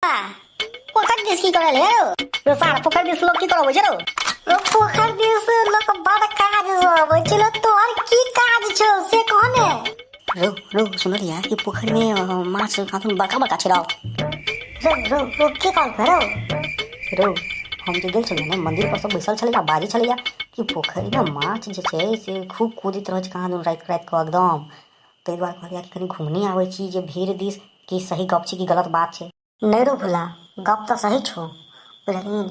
पोखर दिस की करल हे रो? रो सार, पोखरि दिस लोग की करबै छै रो? रो, पोखर दिस लोक बड़ काज सब होइ छै। रो, तोहर की काज छौ से कह ने। रो रो, सुनलियै कि पोखरि में माछ काफी बड़का बड़का छै रौ। रो रो रो, की कहल रो? रो, हम जे गेल छलियै ने मंदिर पर, सब बैसल छलैया, बाजै छलैया कि पोखरि में माछ जे छै से खूब कूदैत रहै छै कहाँ दुन राति राति कऽ एकदम। ताहि दुआरे कहलियै कि कनि घुमने आबै छी जे भीड़ दिस, कि सही गप छै कि गलत बात छै। नहि रो भोला, गप तऽ सही छौ, बुझलिन?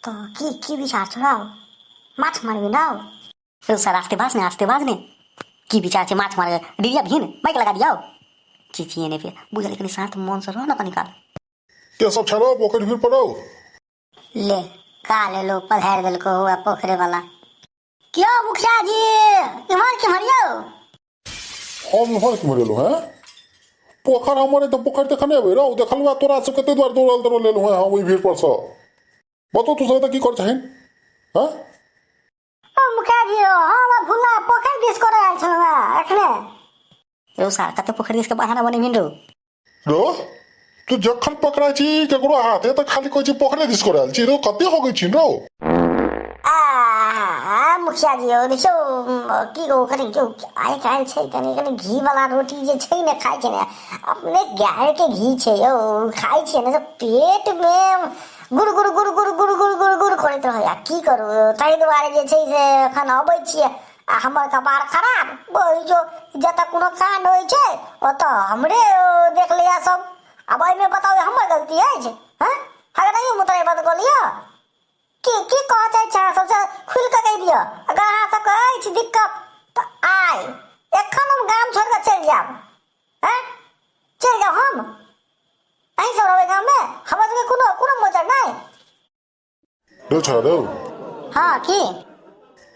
तऽ की की विचार छौ रौ? माछ मारबी ना? रो सर, आस्ते बाज ने, आस्ते बाज ने। की विचार छै? माछ मारे डिरिया भीन माइक लगा दियौ चिचिए ने फेर, बुझलियै? कनि शांत मन से रह ने कनि काल। के सब छै रौ पोखरि भीड़ पर रौ? ले, का ले लो, पधारि देलको हुआ पोखरे वाला। क्यों मुखिया जी, इम्हर केम्हर यौ? हम इम्हर केम्हर एलहुँ हैं? पोखरि हमर अइ तऽ पोखरि देखने एबै रौ। देखलहुँ तोरा सबके, ताहि दुआरे दौड़ल दौड़ल एलहुँ हैं हम ओहि भीड़ पर सँ। बतो, तू सब एतऽ की कर चाही हँ? ओ मुखिया जी, हम आ भुला पोखरि दिस करे आयल छलहुँ हेँ एखने। रो सार, कते पोखरि दिस के बहाना बनेबही रो? रो, तू जखन पकड़ाइ छी ककरो हाथे तऽ खाली कहै छी पोखरे दिस करे आयल छी। रो, कते होगै छी रौ? आ मुखिया जी, ओ देखियौ, की कहू, कनि आइ काल्हि छै कनि कनि घी वाला रोटी जे छै ने, खाइ छै ने, अपने गाय के घी छै यौ, खाइ छियै ने से पेट मे गुड़ गुड़ गुड़ गुड़ गुड़ गुड़ गुड़ गुड़ करैत रहैया। की करू, ताहि दुआरे जे छै से एखन अबै छियै आ हमर कपार खराब ओहि जो जतऽ कोनो कांड होइ छै ओतऽ हमरे देख लिया सब। आब एहिमे बताउ, हमर गलती अछि? हँ, अगर नहीं मुतराइ बंद कऽ लिअ। की की कहऽ चाहै छी अहाँ सबसँ, खुलि कऽ कहि दिअ। अगर अहाँ सबके अछि दिक्कत तऽ आइ एखन हम गाम छोड़ि कऽ चलि जायब। हँ, चलि जाउ, हम अहीं सब रहबै गाममे, हमरा सबके कोनो कोनो मोजर नहि। रे छा रौ। हँ, की?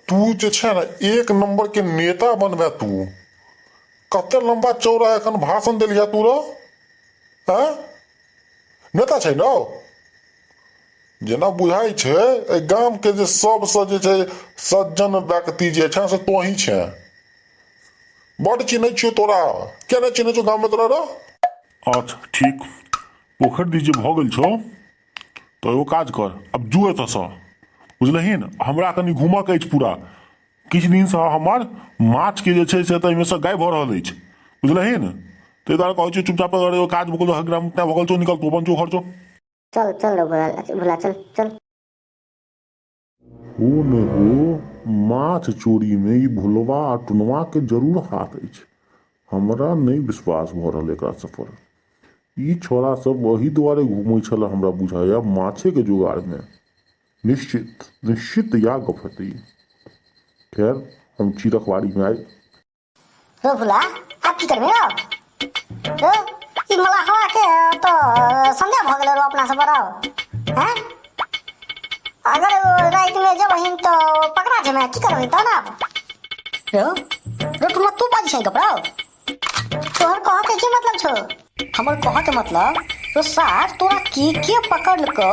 तू जे छै ने एक नंबर के नेता बनबे तू। कते लंबा चौड़ा एखन भाषण देलिया तू रौ। हँ, नेता छै ने जेना बुझाइ छै। एहि गाम के जे सबसँ जे छै सज्जन व्यक्ति जे छै से तोही छै। बड चिन्है छियौ तोरा। के नहि चिन्है छौ गाममे तोरा रौ? अच्छा ठीक, पोखरि दिस जे भऽ गेल छौ तऽ एगो काज कर, आब जो एतऽसँ, बुझलहिन? हमरा कनि घूमऽके अछि पूरा। किछु दिनसँ हमर माछके जे छै से ताहिमेसँ गायब भऽ रहल अछि, बुझलहिन? ताहि दुआरे कहै छियौ, चुपचाप अगर एगो काज भऽ गेल, भऽ गेल छौ, निकल तू अपन, जो घर जो। चल चल रौ भोला, भोला, चल चल। हो ने हो, माछ चोरीमे ई भोलवा आ टुनवाके जरूर हाथ अछि। हमरा नहि विश्वास भऽ रहल एकरा सब पर। ई छौड़ा सब एहि दुआरे घूमै छलै हमरा बुझाइया माछेके जोगाड़मे। निश्चित निश्चित इएह गप हेतै। खैर, हम छी रखवारीमे आइ। रो भुला, आब की करबे रौ? रो, ई मलाहवा के तऽ संदेह भऽ गेलै रो अपना सब पर रौ। हैं, अगर राति में जेबहिन तऽ पकड़ा जेबै। की करबै तहन आब? रो रो टुनमा, तू बाजै छै गप रौ? तोहर कहऽ के की मतलब छौ? हमर कहऽ के मतलब रो सार, तोरा के के पकड़लकौ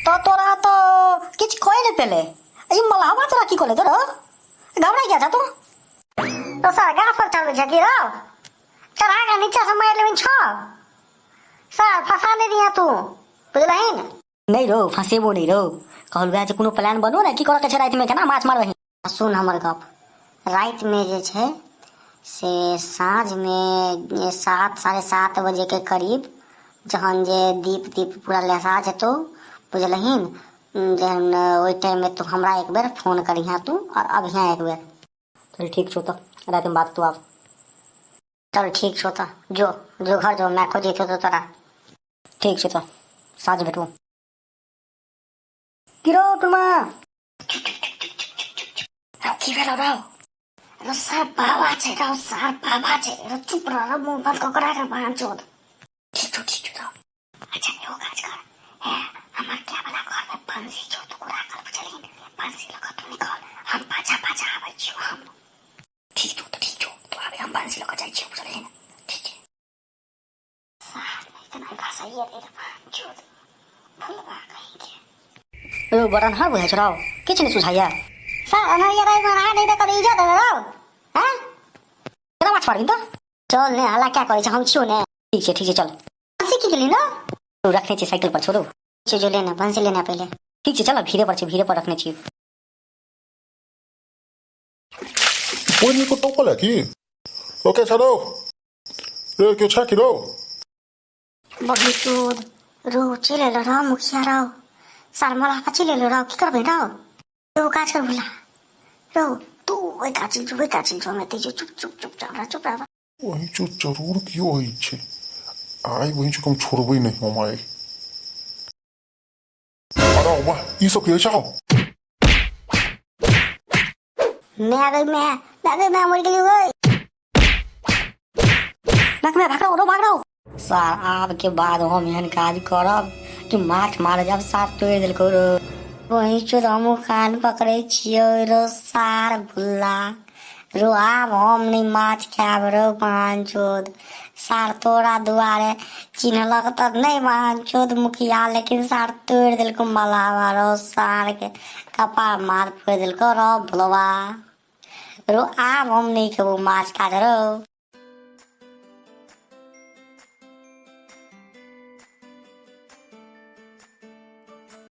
तऽ तोरा तऽ किछु कहि नहि पेलै, ई मलाहवा तोरा की कहले तोरा? घबराइ किया छह तू? तो सर, गाछ पर चढ़बै छै की रौ? चढ़ा के नीचा से मारि लेबिन छौ सर, फंसा नहि दिहे तू, बुझलहिन? नहि रौ, फंसेबो नहि रौ। कहल वएह जे कोनो प्लान बनो ने, की करऽ के छै रातिमे, केना माछ मारबही? सुन हमर गप, रातिमे जे छै से साँझमे 7, 7:30 बजेके करीब जहन जे दीप तीप पूरा लेसा जेतौ, बुझलहिन? जहन ओहि टाइममे तू हमरा एक बेर फोन करिहेँ तू आओर अबिहेँ एक बेर। चल, ठीक छौ तऽ रातिमे बात तू आब। चल, ठीक छौ तऽ जो जो, घर जो, मैं खोजैत हेतौ तोरा। ठीक छै, तऽ साँझ भेटबो। की रौ टुनमा, रौ, की भेलौ रौ? रौ सार, बाबा छै रौ सार, बाबा छै रौ। चुप रह रौ, मुँह बंद कऽ के राख रौ, चोद। ठीक छौ, ठीक छौ। अच्छा, एगो काज कर, हे हमर क्या वाला घर में बंसी छौ तू राखल, बुझलही? बंसी लऽ कऽ तू निकल, हम पाछा पाछा आबै छियौ हम। ठीक छौ तऽ, ठीक छौ, तू आबे, हम बंसी लऽ कऽ जाइ छियौ, बुझलही ने? ठीक छै। सार नहीं तऽ नहीं फंसाइए दे रे चोद, भुलवा कहीं के। रौ, बड़ अन्हार बुझाइ छौ रौ, किछु नहि सुझाइया। सर, अन्हरिया राति में अन्हार नहीं देखऽ इज्जत है रौ? हैं, केना माछ मारबही तऽ? चल ने, हल्ला क्या करै छै, हम छियौ ने। ठीक छै, ठीक छै, चल। बंसी की गेली ने? रखने छी साइकिल पर छोड़ू। जो लेना बंसी लेना पहिले। ठीक छै, चल भीड़े पर छै, भीड़े पर रखने छी। पानि को टपल है की ओके छरो रे, केओ छै की रौ? बहिचोद रो, चलि एलो रौ मुखिया रौ, सार मलाह चलि एलो रौ, की करबै रौ? एगो काज कर भुला रौ, तू ओहि काज चलि जो, ओहि काज चलि जो, हम एतै जो, चुप चुप चुप चुप रह, चुप रह। वही चो जरूर केओ होइ छै आइ, वही चो हम छोड़बै नहि हम आइ। अरे वाह, ई सब की होइ छै? मैं गई, मैं मैं गई, मैं मर गेली ओए। भाग भाग रहो, भाग रहो सार। आब के बाद हम एहन काज करब कि माछ मारे जाब, सार तोड़ि देलको रो। बहिचोद हमहूँ कान पकड़ै छियौ रो सार भुल्ला रो, आब हम नहि माछ खायब रो बहनचोद। सार तोरा दुआरे चिन्हलक तऽ नहि बहनचोद मुखिया, लेकिन सार तोड़ि देलको मलावा रो, सार के कपार मार फोड़ि देलको रो भुलवा रो, आब हम नहि खेबो माछ ताछ रो।